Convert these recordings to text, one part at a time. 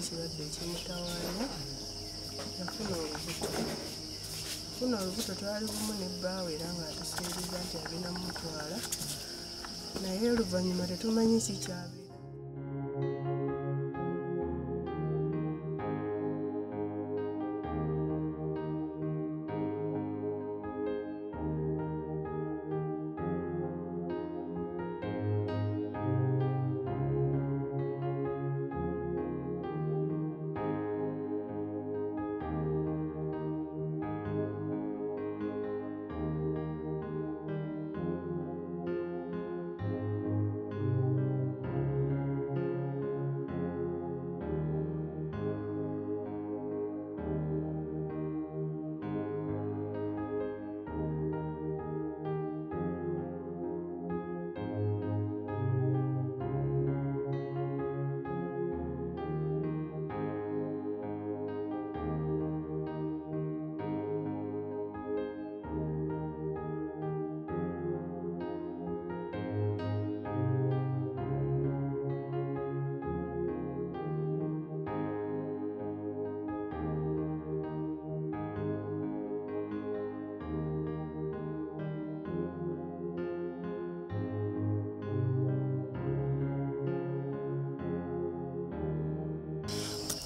Ekirwadde ekimutawaanya, yafuna olubuto. Funa olubuto twali bumu ne bbaawe era ng'atusuubiza nti agenda mumutwala, naye oluvannyuma tetumanyi kikyabeera.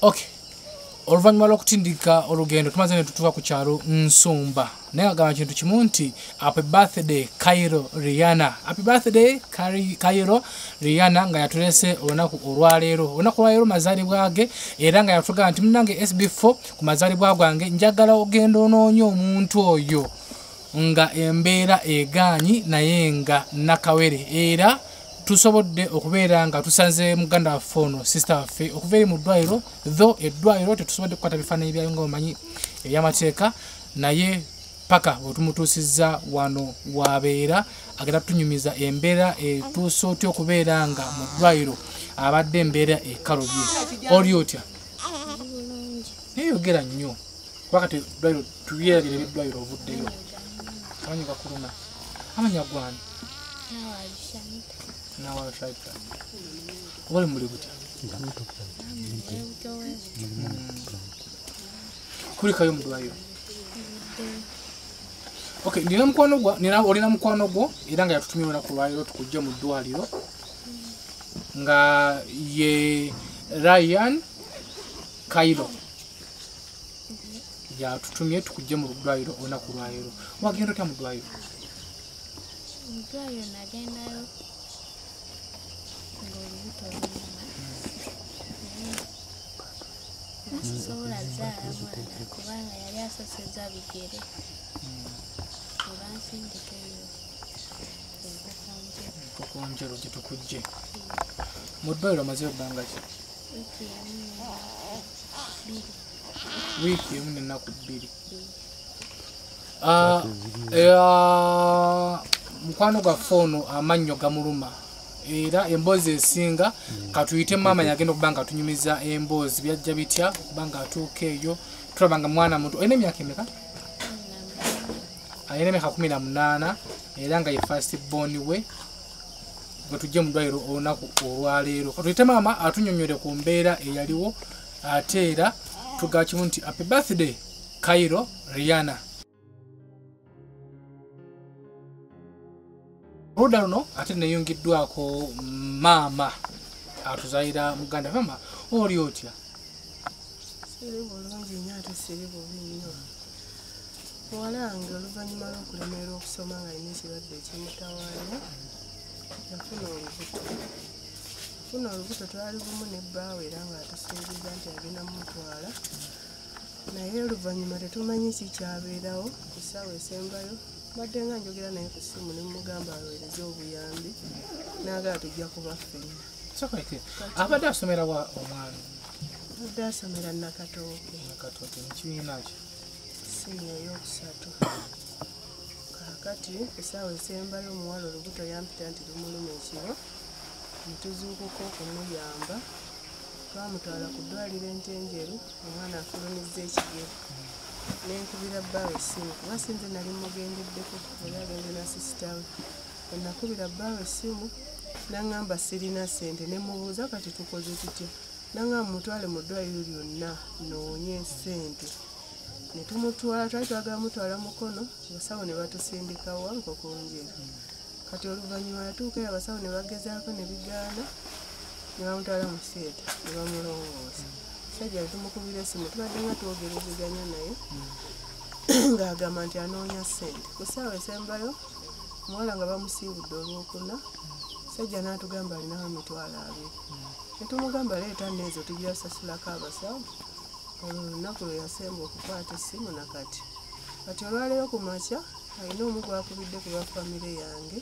Okay. Oluvannyuma lw'okutindika olugendo tumaze ne tutuuka ku kyalo Nsumba, naye agamba kintu kimu nti happy birthday Cairo Rihanna, happy birthday Cairo Rihanna, nga yatulese olunaku olwaleero. Olunaku olwaleero mazaalibwa ge, era nga yatugamba nti munnange SB4 ku mazaalibwa gwange njagala ogenda onoonye omuntu oyo nga embeera egaanyi naye nga nakawere, era tusobodde okubeera nga tusanze muganda waffe ono, sister waffe, okuva eri mu ddwaliro. Though eddwaliro tetusobodde kukwata bifaananyi byayo nga omanyi ebyamateeka, naye paka bwe tumutuusizza wano wabeera agenda tunyumiza embeera etuuse otya okubeera nga mu ddwaliro abadde embeera ekalubye. Oli otya? Naye yogera nnyo kuba kati ddwaliro tubyerabira eby'eddwaliro ovuddeyo. Amanyi gakuluma. Amanya gwani? Nawe Shaita. Wali muli butya? Kulikayo mu ddwaliro. Okay, nina mukwano gwa, nina olina mukwano gwo era nga yatutumye olunaku lwaleero tukujja mu ddwaliro nga ye Ryan Cairo yatutumye tukujje mu ddwaliro olunaku lwaleero. Wagenda otya mu ddwaliro? Mu ddwaliro nagendayo ng'olubuto lunuma, naye sisobola zaala mwana kubanga yali asosezza bigere, ne bansindika eyo Enkokonjero. Nkokonjero gye tukujje. Mu ddwaliro omazeyo bbanga ki? Wiiki emu n'ennaku 2. Wiiki emu n'ennaku 2. Mukwano gwaffe ono amannyo gamuluma, era emboozi esinga katuyite maama yagenda okuba nga atunyumiza emboozi byajja bitya okuba nga atuuka eyo. Tulaba nga mwana muto, olina emyaka emeka? Alina emyaka 18, era nga ye first born we gwe tujje mu ddwaliro olunaku olwaleero. Katuyite maama atunyonnyole ku mbeera eyaliwo, ate era tugamba kimu nti happy birthday Cairo Rihanna. Oludda luno ate neyungiddwako maama atuzaalira muganda. Maama, oli otya? Siri bulungi nnyo ate siri bubi nnyo. Muwala wange oluvannyuma lw'okulemererwa okusoma nga alina ekirwadde ekimutawaanya, yafuna olubuto. Funa olubuto twali bumu ne bbaawe era ng'atusuubiza nti agenda mumutwala, naye oluvannyuma tetumanyi kikyabeerawo. Ku ssaawa esembayo mbadde nga njogera naye ku ssimu ne mugamba aweereze obuyambi, n'agala tujja kuba ffenna. Sokoleke, abadde asomera wa omwana? Abadde asomera Nakatooke. Nakatooke, mu kibiina ki? Siniya ey'okusatu. Kaakati essaawa esembayo omuwala olubuto yampita nti lumuluma ekiro, ne tuzuukuka okumuyamba. Twamutwala ku ddwaliro Entenjeru, omwana afulumizza ekigere. Ne nkubira bbaawe essimu kuba si nze nali mugendeddeko, yali agenze na sisita we. Bwe nakubira bbaawe essimu n'aŋŋamba sirina ssente, ne mubuuza kati tukoze tutya? Nanga mutwale mu ddwaliro lyonna noonye ssente. Ne tumutwala, twali twagala mutwala Mukono, abasawo ne batusindika wa Nkokonjeru. Kati oluvannyuma yatuukayo abasawo ne bagezaako ne bigaana, ne bamutwala mu theatre ne bamulongoosa. Musajja ne tumukubira essimu, tubadde nga twogerezeganya naye ng'agamba nti anoonya ssente. Ku ssaawa esembayo omuwala nga bamusiibudde Olwokuna, musajja n'atugamba alinawo 20,000. Ne tumugamba leeta nneezo tujja kusasulako abasawo. Olwo olunaku lwe yasemba okukwata essimu na kati. Kati olwaleero ku makya alina omu gw'akubidde ku ba famire yange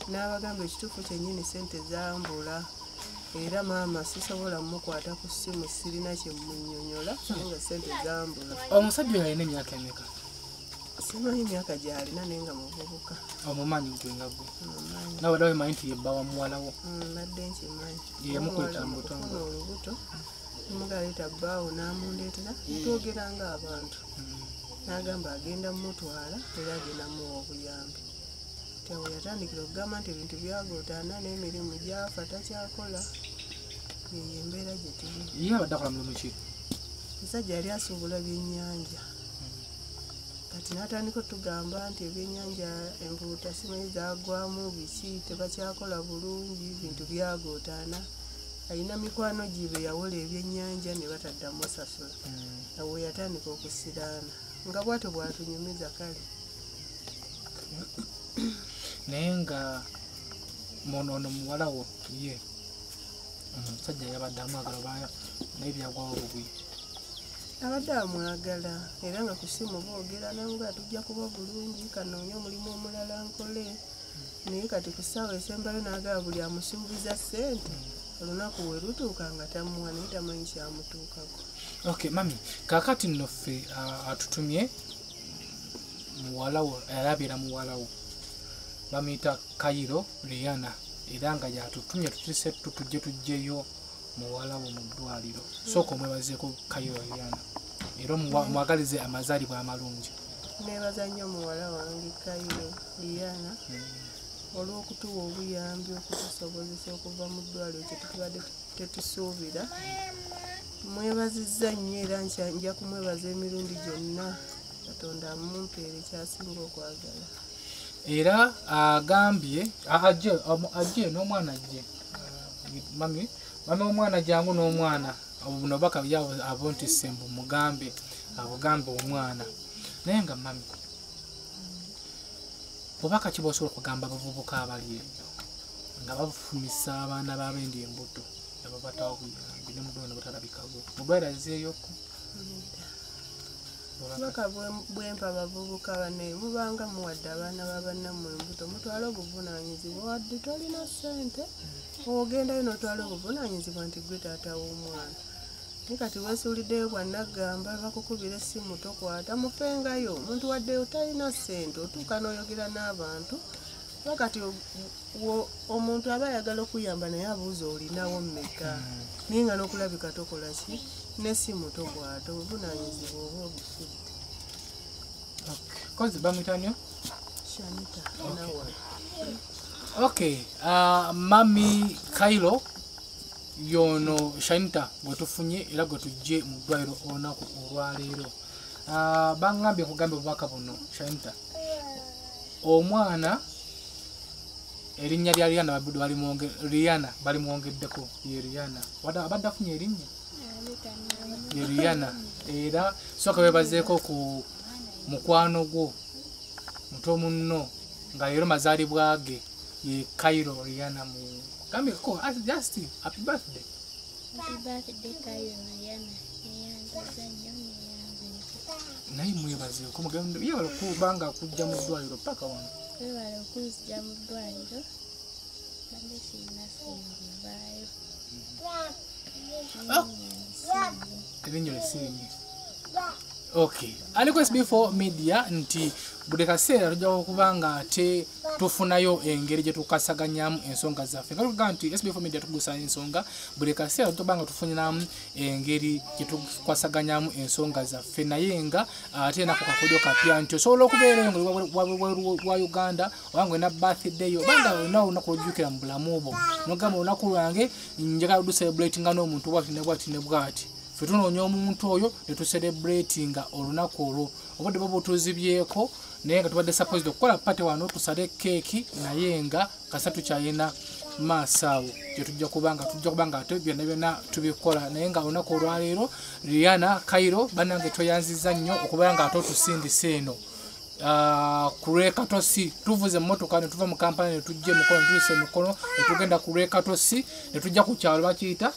n'abagamba ekituufu kyennyini ssente zambula era maama sisobola mmukwata ku ssimu, sirina kye mmunnyonnyola naye nga ssente zambula. Omusajja oyo alina emyaka emeka? Simanyi myaka gy'alina naye nga muvubuka. Omumanyi gwe nga gwe? Mmumanyi. Nawe wadde omanyi nti ye bba wa muwala wo? Mbadde nkimanyi. Ye yamukweka mu Omuwala butongole. okufuna olubuto, namugamba bbaawo n'amundeetera, twogera ng'abantu. N'agamba agenda mmutwala era agenda mmuwa obuyambi. Kati awo yatandikira okugamba nti ebintu byagootaana n'emirimu gyafa takyakola. Yeyo embeera gye tuli. Ye abadde akola mulimu ki? Omusajja yali asuubula byennyanja. Kati n'atandika otugamba nti ebyennyanja envuuta simanyi zaagwamu biki, tebakyakola bulungi, bintu byagootaana. Alina mikwano gye be yawola ebyennyanja ne bataddamu sasula. Awo yatandika okusiraana nga bw'atyo bw'atunyumiza kale. Naye nga ono muwala wo ye omusajja yabadde amwagala oba naye byagwawo bubi? Abadde amwagala era nga ku ssimu boogera nanga tujja kuba bulungi, kanoonye omulimu omulala nkole. Naye kati ku ssaawa esembayo n'agamba buli amusuubiza ssente olunaku we lutuuka nga tamuwa, naye tamanyi kyamutuukako. Okay, mami, kaakati nno ffe atutumye muwala wo, alabira muwala wo bamuyita Kairo Rihanna era nga yatutumye tutuse tujje tujjeyo muwala wo mu ddwaliro. Sooka omwebazeeko Kairo Rihanna era omwagalize amazaalibwa amalungi. Neebaza nnyo muwala wange Kairo Rihanna olw'okutuwa obuyambi okutusobozesa okuva mu ddwaliro kye tubadde tetusuubira. Mwebazizza nnyo era nja kumwebaza emirundi gyonna. Katonda amumpeere ky'asinga okwagala. Era agambye ajje n'omwana ajje. Mami, mami omwana jangu n'omwana. Buno baka abo nti Ssembu mugambe, abugambe omwana. Naye nga mami, bubaka ki bw'osobola okugamba abavubuka abali eyo nga bafumisa abaana b'abendi embuto ne babatawo obuyambi ne muddo ne batalabikako? Mulwaire azzeeyoko? Bubaka bwempa abavubuka banne, mubanga muwadde abaana ba bannammwe embuto, mutwale obuvunaanyizibwa. Wadde tolina ssente, ogendayo n'otwala obuvunaanyizibwa nti ggwe taata w'omwana. Naye kati weesuuliddeyo bwannaggamba, bakukubira essimu tokwata, mufengayo. Omuntu wadde otalina ssente, otuuka n'oyogera n'abantu. Kuba kati omuntu aba ayagala okuyamba naye abuuza olinawo mmeka. Naye nga n'okulabika tokola ki? N'essimu tokwata, obuvunaanyizibwa oba obusudde. Kozi bamuyita nnyo? Shanita Nawal. Okay, Mami Kairo yono Shanita gwe tufunye era gwe tujje mu ddwaliro olunaku olwaleero. Bangambye nkugambe obubaka buno Shanita. Omwana erinnya lya Rihanna Rihanna balimwongeddeko ye Rihanna. Abadde afunye erinnya? Ye Rihanna. Era sooka weebazeeko ku mukwano gwo muto munno nga leero mazaalibwa ge ye Kairo Rihanna. Gambeko just happy birthday. Happy birthday Kairo Rihanna. Neyanziza nnyo, neyanziza. Naye mwebazeeko mugende yebale kubanga kujja mu ddwaliro paka wano. Webale okunzija mu ddwaliro. Mbadde sirina ssente nvaayo. Erinnya lisiimye. Okay, ali ku SB4 Media nti Buli kaseera tujja kuba nga ate tufunayo engeri gye tukasaganyamu ensonga zaffe. Nga tugamba nti SB4 Media tugusa ensonga, buli kaseera tuba nga tufuniramu engeri gye tukwasaganyamu ensonga zaffe. Naye nga ate nako kakodyo kapya nti osobola okubeera eyo nga wa Uganda oba nga olina birthday yo, oba nga olina olunaku lw'ojjukira mu bulamu bwo, n'ogamba olunaku lwange njagala kucelebratinga n'omuntu bw'ati ne bw'ati ne bw'ati. Ffe tunoonya omuntu oyo ne tucelebratinga olunaku olwo. Obudde bwe butuzibyeko naye nga tubadde supposed okukola party wano tusale keeki, naye nga kasa tukyalina maaso awo gye tujja kuba nga ate byonna byonna tubikola. Naye nga olunaku olwaleero Rihanna Cairo bannange tweyanzizza nnyo okubeera nga ate otusindise eno ku lw'ekatosi. Tuvuze emmotoka ne tuva mu Kampala ne tujja emikono, ne tutuusa emikono ne tugenda ku lw'ekatosi ne tujja ku kyalo bakiyita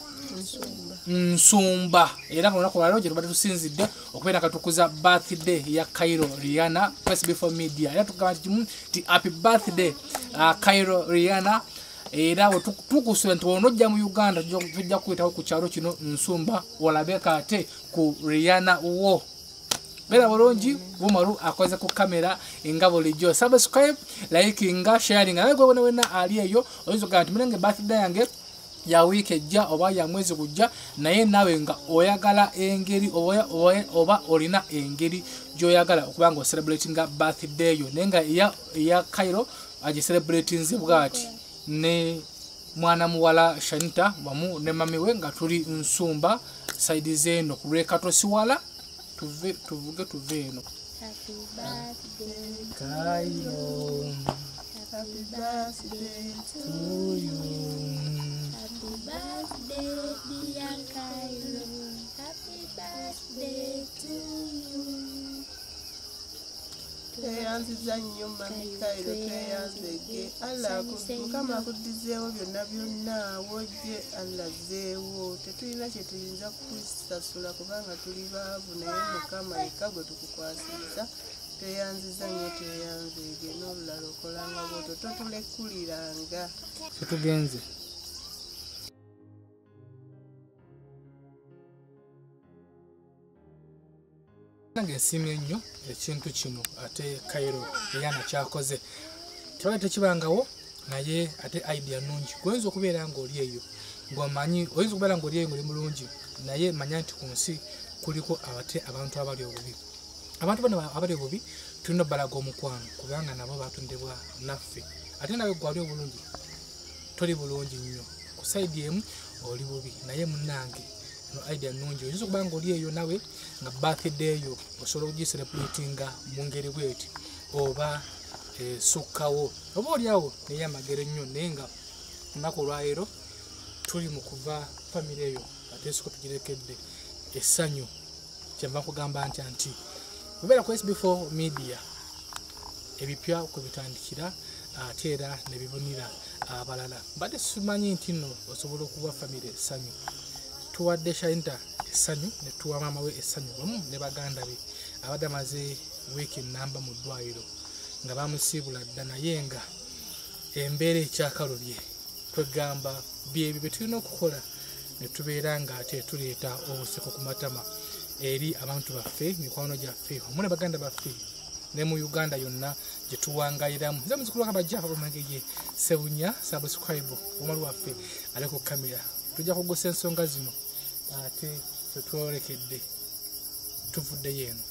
Nsumba. Era nga olunaku olwaleero gye tubadde tusinzidde okubeera nga tukuza birthday ya Cairo Rihanna SB4 Media. Era tugamba kimu nti happy birthday Cairo Rihanna. Era tukusubira nti bw'onojja mu Uganda tujja kuyitawo ku kyalo kino Nsumba olabeko ate ku Rihanna wo. Beera bulungi, Bumaru akoze ku kamera nga bulijjo. Subscribe, likinga, sharinga. Naye gwe wena wena ali eyo oyinza okugamba nti munange birthday yange ya wiiki ejja oba ya mwezi gujja, naye naawe nga oyagala engeri oba olina engeri gy'oyagala okuba nga ocelebratinga birthday yo, naye nga eya Cairo agicelebratinze bw'ati ne mwana muwala Shanita wamu ne mami we nga tuli Nsumba saidi z'eno ku lw'ekatosi wala. Tuvuge tuve eno. Happy birthday Cairo, happy birthday to you. Happy birthday dear Cairo, happy birthday to you. Tweyanziza nnyo mami Cairo, tweyanzege. Allah Mukama akuddizeewo byonna byonna wojje, Allah azzeewo. Tetulina kye tuyinza kukusasula kubanga tuli baavu, naye Mukama yekka gwe tukukwasizza. Tweyanziza nnyo, tweyanzege. N'olulala okolanga bw'otyo, totulekuliranga. Tetugenze. Nange nsiimye nnyo ekintu kino ate Cairo Rihanna kyakoze. Tewali tekibangawo, naye ate idea nnungi. Oyinza okubeera ng'oli eyo ng'omanyi, oyinza okubeera ng'oli eyo ng'oli mulungi, naye manya nti ku nsi kuliko ate abantu abali obubi. Abantu bano abali obubi tulina obbalaga omukwano kubanga nabo batondebwa naffe. Ate nawe gwe ali obulungi toli bulungi nnyo, ku sayidi emu oli bubi, naye munnange no idea nnungi. Oyinza okuba ng'oli eyo nawe nga birthday yo osobola okugicelebratinga mu ngeri bw'eti oba esukkawo, oba oli awo naye amagero nnyo. Naye nga olunaku olwaleero tuli mu kuva famire eyo ate esiko tugirekedde essanyu. Kyenva nkugamba ntya nti obeera ku SB4 Media ebipya kwe bitandikira ate era ne bibunira abalala. Mbadde simanyi nti nno osobola okuwa famire essanyu. Tuwadde Shanita essanyu ne tuwa maama we essanyu wamu ne baganda be abadde amaze wiiki nnamba mu ddwaliro nga bamusiibula dda, naye nga embeera ekyakalubye. Twegamba byebyo bye tulina okukola ne tubeera nga ate tuleeta obuseko ku matama eri abantu baffe, mikwano gyaffe wamu ne baganda baffe ne mu Uganda yonna gye tuwangayiramu. Nze muzukulu wa Kabajja Omwengeye Ssebunya, subscribe omumalu waffe ali ku kamera. Tujja kugusa ensonga zino ate tetwolekedde tuvuddeyo eno.